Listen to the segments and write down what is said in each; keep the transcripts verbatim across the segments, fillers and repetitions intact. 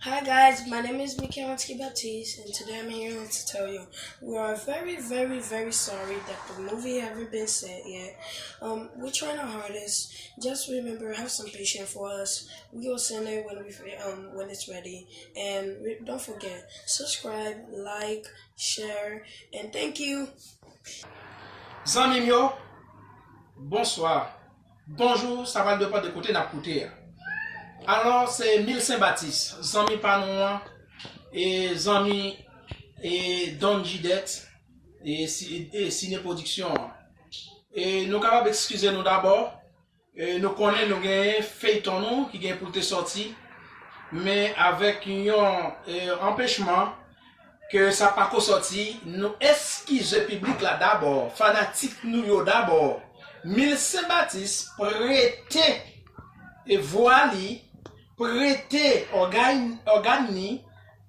Hi guys, my name is Mikhail Baptiste, and today I'm here to tell you we are very, very, very sorry that the movie haven't been set yet. Um, we're trying our hardest. Just remember, have some patience for us. We will send it when we um when it's ready. And re- don't forget, subscribe, like, share, and thank you. Zanmi m yo, bonswa. Bonjou, sa pral depann de kote n ap koute a. Alò, se Milsen Batis, zanmi pa nou an, e zanmi e Don Jidex, e, si- e Sine Pwodiksyon an. E nou kapab eskize nou dabò, e nou konnen nou genyen feyton nou ki gen pou l te sòti, men avèk yon e, anpechman, ke sa pako sòti, nou eskize piblik la dabò, fanatik nou yo dabò. Milsen Batis prete e vwa li, prete ògay- ògàn ni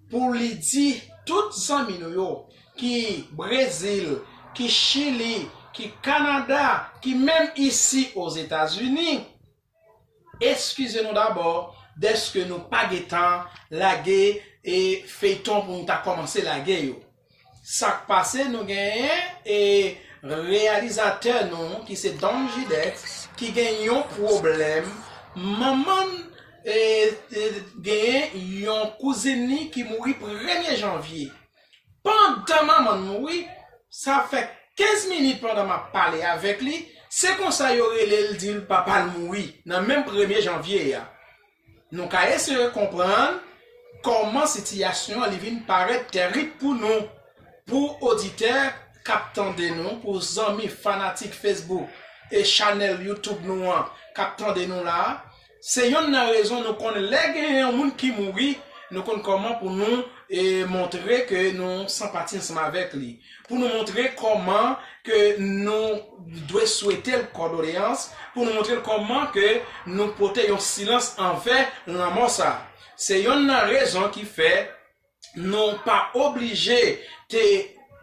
pou li di tout zanmi nou yo ki Brezil, ki Chili, ki Kanada, ki menm isi Ozetazini, eskize nou dabò dèske nou pa gentan lage e feyton pou nou ta kòmanse lage yo. Sa k pase, nou genyen e reyalizatè nou ki se Don Jidex ki gen yon pwoblèm. Manman l e, e, genyen yon kouzin li ki mouri premye janvye. Pandan manman l mouri, sa fè kenz minit pandan m ap pale avèk li, se konsa yo rele l di l papa l mouri nan menm premye janvye a. Nou ka eseye konprann kòman sitiyasyon an li vin parèt tèrib pou nou. Pou oditè k ap tande nou, pou zanmi fanatik Facebook e chanèl YouTube nou an k ap tande nou la, se yonn nan rezon nou konn lè gen yon moun ki mouri, nou konn kòman pou nou e montre ke nou sanpati ansanm avèk li. Pou nou montre kòman ke nou dwe swete l kondoleyans, pou nou montre l kòman ke nou pote yon silans anvè lanmò sa. Se yonn nan rezon ki fè nou pa oblije te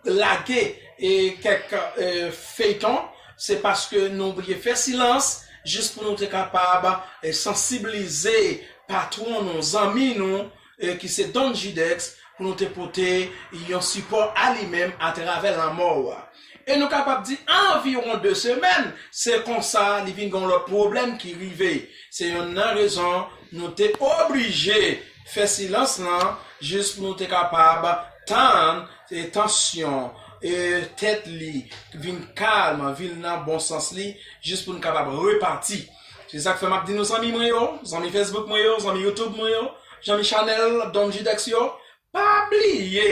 lage e kèk e, feyton, se paske nou oblije fè silans jis pou nou te kapab e, sansibilize patwon nou, zanmi nou, e, ki se Don Jidex, pou nou te pote yon sipò a li menm atravè lanmò a. E nou kapab di anviwon de semèn, se konsa li vin gen yon lòt pwoblèm ki rive. Se yonn nan rezon nou te oblije fè silans lan jis pou nou te kapab tann e tansyon e tèt li vin kalm, vin nan bon sans li, jis pou nou kapab repati. Se sa k fè m ap di nou zanmi mwen yo, zanmi Facebook mwen yo, zanmi YouTube mwen yo, zanmi chanèl Don Jidex yo, pa bliye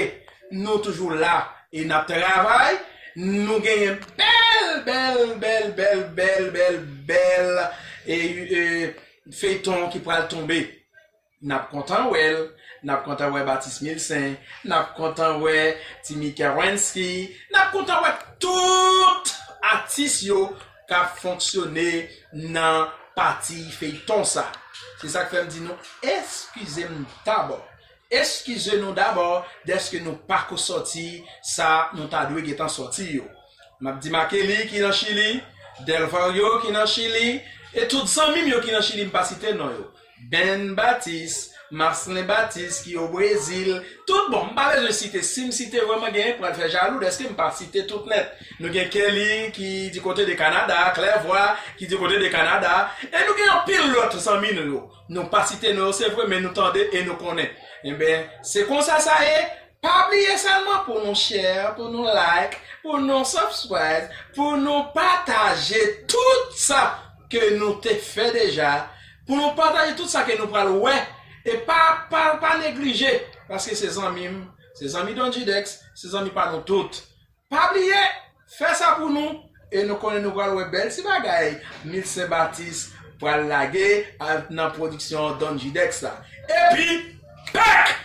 nou toujou la e n ap travay. Nou genyen bèl, bèl, bèl, bèl, bèl, bèl, bèl e, e, feyton ki pral tonbe. N ap kontan wè l, n ap kontan wè Batis Milsen, n ap kontan wè Timi Kerensky, n ap kontan wè tout atis yo k ap fonksyone nan pati feyton sa. Se sa k fè m di nou eskize m dabò. Eskize nou dabò dèske nou pako sòti sa nou ta dwe gentan sòti yo. M ap di Makeli ki nan Chili, Delvario ki nan Chili, e tout zanmi m yo ki nan Chili, m pa site non yo. Ben Batis, Marcelin Batis ki o Brezil, tout bon, m pa bezwen site, si m site vrèman genyen k pral fè jalou dèske m pa site tout nèt. Nou gen Kelly ki di kote de Kanada, Clairvoix ki di kote de Kanada, e nou gen anpil lòt zanmi nou yo. Nou pa site non yo, se vre, men nou tande e nou konnen. Enben, se konsa sa ye. Pa bliye sèlman pou nou share, pou nou like, pou nou subscribe, pou nou pataje tout sa ke nou te fè deja, pou nou pataje tout sa ke nou pral wè, e pa, pa, pa neglije, paske se zanmi m, se zanmi Don Jidex, se zanmi pa nou tout. Pa bliye, fè sa pou nou, e nou konnen nou pral wè bèl ti bagay Milsen Batis pral lage a- nan pwodiksyon Don Jidex la. Epi, pèk!